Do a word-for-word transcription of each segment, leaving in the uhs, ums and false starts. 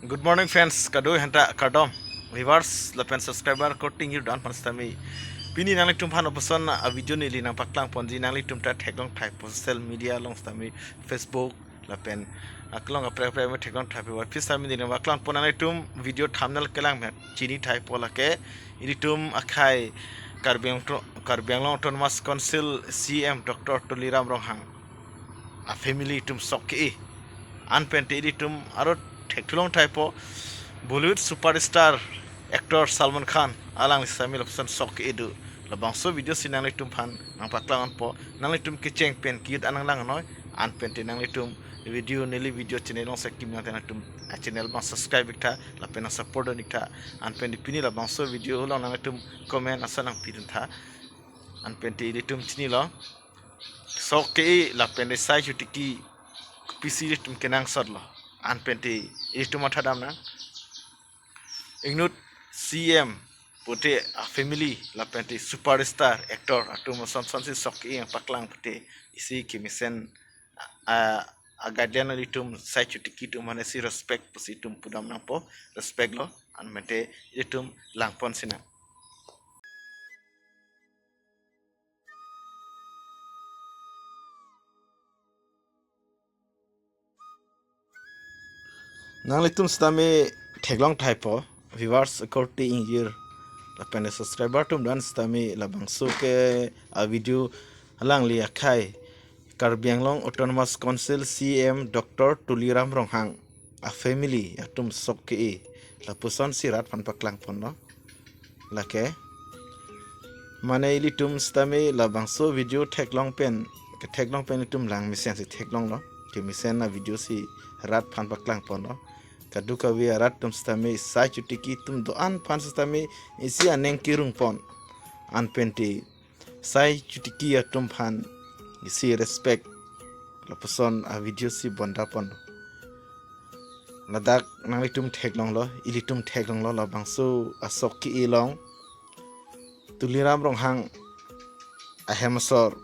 Good morning friends, kado-an ta kardom. Viewers lapen subscriber korte ingjir do-an aphan sitame pini nanglitum aphan lapuson a video neli nangpaklang ponji. Nanglitum ta theklong thaipo social media along sitame, Facebook lapen aklong kaprek kaprek me theklong thaipo. Aphi sitame neli nangpaklang pon, nanglitum video thumbnail kelang me chini thaipo, lake ilitum akhai Karbi Ang-, Karbi Anglong Autonomous Council C M Doctor Tuliram Ronghang a family atum sok ke-e. Anpen te ilitum aro thekthu long thaipo, Bollywood superstar actor Salman Khan, alangli sitame lapuson sok ke-e do. Labangso video si nanglitum aphan nangpaklang ponpo. Nanglitum kecheng pen kejut an nanglang noi. Anpen te nanglitum video, neli video channel along si kimi nang te nanglitum a channel abang subscribe ik tha lapen nang support dun ik tha. Anpen te pini labangso video along nanglitum comment ason nangpi dun tha. Anpen te ilitum chinilo, sok ke-e lapen te sai chotiki kopisi ilitum kenangsot lo. Anpen te ilitum matha dam nang. Inut C M pute a family lapen te superstar actor atum ason son si sok ke-e nangpaklang pute isi kemesen a, a guideline ilitum sai chotiki atum mane si respect pusi itum pudam nangpo, respect lo. Anpen te ilitum lang pon sinang. Nanglitum sitame theklong thaipo, viewers korte ingjir lapen subscriber atum do-an sitame, labangso ke a video alangli akhai Karbi Anglong Autonomous Council C M Doctor Tuliram Ronghang a family atum sok ke-e, lapuson si rat aphan paklang ponlo. Lake mane ilitum sitame labangso video theklong pen, ketheklong pen itum lang mesen si theklong lo. Kemesen a video si rat aphan paklang ponlo. Kadokave arat atum sitame sai chotiki atum do-an aphan sitame isi aning kerung pon. Anpen te sai chotiki atum aphan isi respect, lapuson a video si bonda pon. Ladak nanglitum theklong lo, ilitum theklong lo, labangso a sok ke-e along Tuliram Ronghang ahem asor,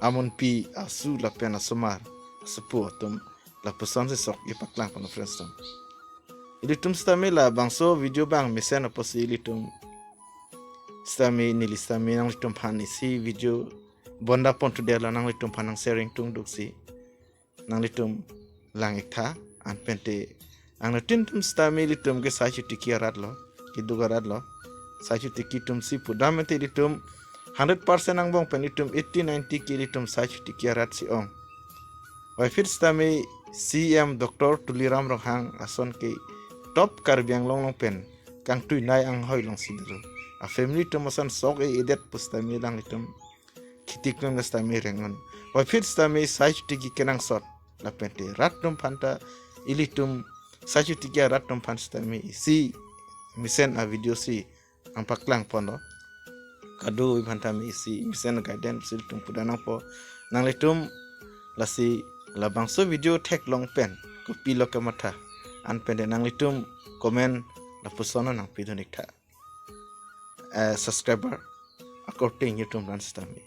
amunpi, asu lapen asomar, asopo atum, lapuson si sok ke-e paklang pon friends atum. Ilitum sitame labangso video abang mesen apotsi ilitum sitame, neli sitame nanglitum aphan isi video bonda ponthu det lo, nanglitum aphan nang sharing tung duksi nanglitum lang ik tha. Anpen te anuttin atum sitame ilitum ke sai chotiki arat lo, keduk arat lo. Sai chotiki atum si pudam ante ilitum hundred percent angbong pen itum eighty ninety ke ilitum sai chotiki arat si ong. Vaiphi sitame C M Doctor Tuliram Ronghang ason ke top Karbi Anglong along pen kangtui nei anghoi along si dolo. A family atum ason sok e-edet pu sitame alanglitum khiti klem sitame reng un. Vaiphi sitame sai chotiki kenangsot lapen te rat atum aphan ta, ilitum sai chotiki arat atum aphan sitame isi mesen a video si nangpaklang ponlo. Kadokave aphan tame isi mesen guidance si ilitum pudam nangpo. Nanglitum lasi labangso video theklong pen kopilo kematha, anpen te nanglitum comment lapuson nangpi dun ik tha. Eh, subscriber akorte ingjir atum do-an sitame.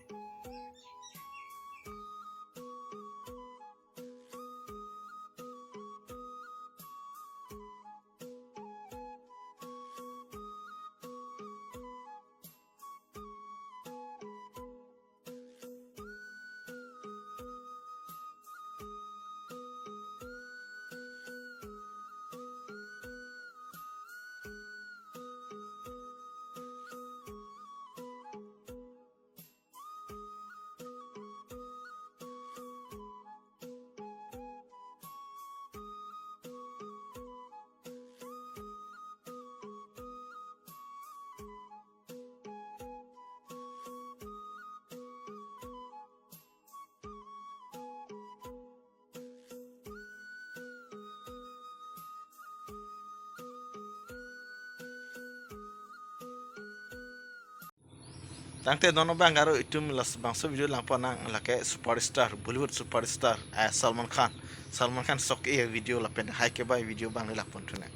Tangte non abang aro itum labangso video langpon nang, lake superstar, Bollywood superstar, eh, Salman Khan. Salman Khan sok e video lapen hai kebai video abang langpon thu nang.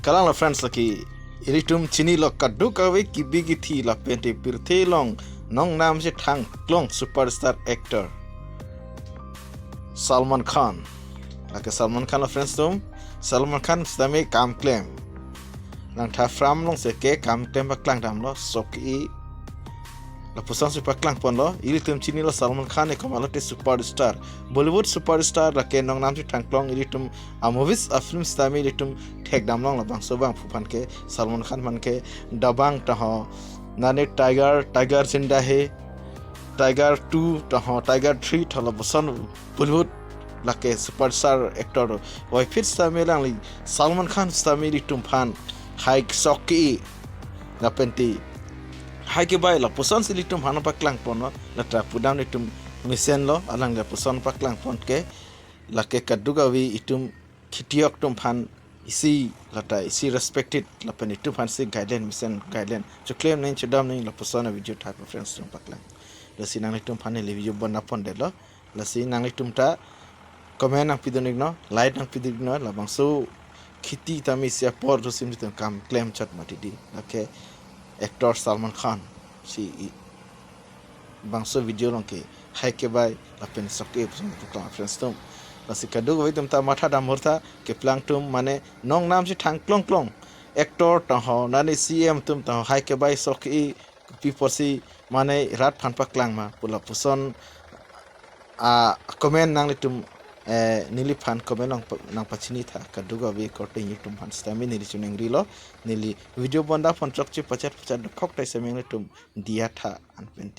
Kalang lo friends, lake ilitum chinilo kadokave kibi kithi lapen te pirthe along nongnam si thangklong superstar actor Salman Khan. Lake Salman Khan lo friends atum, Salman Khan sitame kam klem. Langtha farm along si ke kam klem paklang damlo, sok-i. Lapuson si paklang ponlo, ilitum chinilo Salman Khan e komatlo te superstar. Bollywood superstar lake nongnam si thangklong ilitum a movies a film sitame ilitum thek damlong labangso abangphu aphan ke Salman Khan aphan ke Dabangg ta ho, nane Tiger, Tiger Zinda Hai, Tiger two ta ho, Tiger three ta ho lapuson Bollywood lake superstar actor do. Wai phit sitame alangli Salman Khan sitame ilitum aphan hai sok-i lapen te hai kebai lapuson si ilitum aphan paklang ponlo, lata pudam itum mesenlo, alang lapuson paklang pon ke, lake kadokave itum khitiok atum aphan isi lata isi respected lapen itum aphan si guideline mesen guideline choklem nangji chodam nangji lapuson a video thak friends atum paklang. Lasi nanglitum aphan neli video bon nangpondetlo. Lasi nanglitum ta comment nangpidun iknon, like nangpidun iknon, labangso khiti tame isi apor atum si ilitum kam klem chot mati di. Lake actor Salman Khan si i- bangso video along ke hai kebai lapen sok-i puson paklang friends atum. Lasi kadokave atum ta matha dam hur tha, keplang atum mane nongnam si thangklong klong actor ta ho, nane C M atum ta ho, hai kebai sok-i pi apotsi mane rat aphan paklang ma pu lapuson a comment nanglitum, eh, neliphan comment nang nangpachini tha, kadokave korte YouTube aphan sitame neli choningri lo, neli video bon nangpon chokche pachat pachat dokhok tai semeng ilitum diya tha anpen te.